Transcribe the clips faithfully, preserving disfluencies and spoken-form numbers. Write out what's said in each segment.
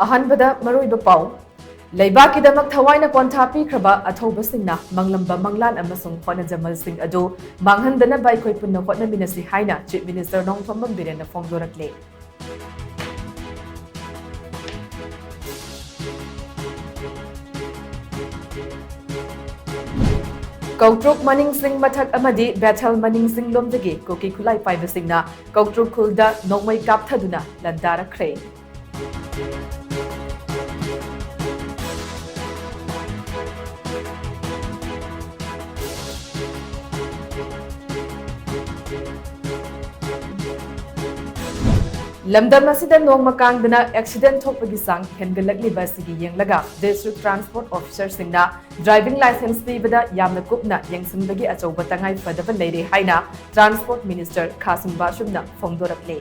ꯑꯍꯥꯟꯕꯗ ꯃꯔꯨꯑꯣꯏꯕ ꯄꯥꯎ꯫ ꯂꯩꯕꯥꯛꯀꯤꯗꯃꯛ ꯊꯋꯥꯏꯅ ꯄꯣꯟꯊꯥ ꯄꯤꯈ꯭ꯔꯕ ꯑꯊꯧꯕꯁꯤꯡꯅ ꯃꯪꯂꯝꯕ ꯃꯪꯂꯥꯟ ꯑꯃꯁꯨꯡ ꯍꯣꯠꯅꯖꯃꯜꯁꯤꯡ ꯑꯗꯨ ꯃꯥꯡꯍꯟꯗꯅꯕ ꯑꯩꯈꯣꯏ ꯄꯨꯟꯅ ꯍꯣꯠꯅꯃꯤꯟꯅꯁꯤ ꯍꯥꯏꯅ Chief Minister ꯅꯣꯡꯊꯣꯝꯕꯝ ꯕꯤꯔꯦꯟꯅ ꯐꯣꯡꯗꯣꯔꯛꯂꯦ꯫ ꯀꯧꯇ꯭ꯔꯨꯛ ꯃꯅꯤꯡꯁꯤꯡ ꯃꯊꯛ ꯑꯃꯗꯤ ꯕꯦꯊꯦꯜ ꯃꯅꯤꯡꯁꯤꯡ ꯂꯣꯝꯗꯒꯤ ꯀꯨꯀꯤ ꯈꯨꯠꯂꯥꯏ ꯄꯥꯏꯕꯁꯤꯡꯅ ꯀꯧꯇ꯭ꯔꯨꯛ ꯈꯨꯜꯗ ꯅꯣꯡꯃꯩ ꯀꯥꯞꯊꯗꯨꯅ ꯂꯥꯟꯗꯥꯔꯛꯈ꯭ꯔꯦ꯫ ꯂꯝꯗꯝ ꯑꯁꯤꯗ ꯅꯣꯡꯃ ꯀꯥꯡꯗꯅ ꯑꯦꯛꯁꯤꯗꯦꯟ ꯊꯣꯛꯄꯒꯤ ꯆꯥꯡ ꯍꯦꯟꯒꯠꯂꯛꯂꯤꯕ ꯑꯁꯤꯒꯤ ꯌꯦꯡꯂꯒ district transport officerꯁꯤꯡꯅ driving licence ꯄꯤꯕꯗ ꯌꯥꯝꯅ ꯀꯨꯞꯅ ꯌꯦꯡꯁꯤꯟꯕꯒꯤ ꯑꯆꯧꯕ ꯇꯉꯥꯏ ꯐꯗꯕ ꯂꯩꯔꯦ ꯍꯥꯏꯅ Transport Minister ꯈꯥꯁꯤꯝ ꯕꯥꯁꯨꯝꯅ ꯐꯣꯡꯗꯣꯔꯛꯂꯦ꯫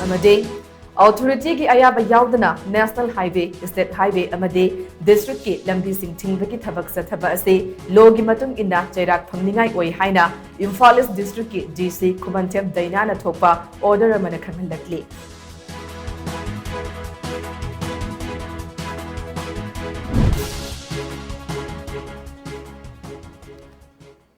ꯑꯃꯗꯤ authorityꯒꯤ ꯑꯌꯥꯕ ꯌꯥꯎꯗꯅ National Highway, State Highway ꯑꯃꯗꯤ districtꯀꯤ ꯂꯝꯕꯤꯁꯤꯡ ꯊꯤꯡꯕꯒꯤ ꯊꯕꯛ ꯆꯠꯊꯕ ꯑꯁꯤ lawꯒꯤ ꯃꯇꯨꯡ ꯏꯟꯅ ꯆꯩꯔꯥꯛ ꯐꯪꯅꯤꯡꯉꯥꯏ ꯑꯣꯏ ꯍꯥꯏꯅ Imphal East districtꯀꯤ DC ꯈꯨꯃꯟꯊꯦꯝ ꯗꯩꯅꯥꯅ ꯊꯣꯛꯄ order ꯑꯃꯅ ꯈꯪꯍꯜꯂꯛꯂꯤ꯫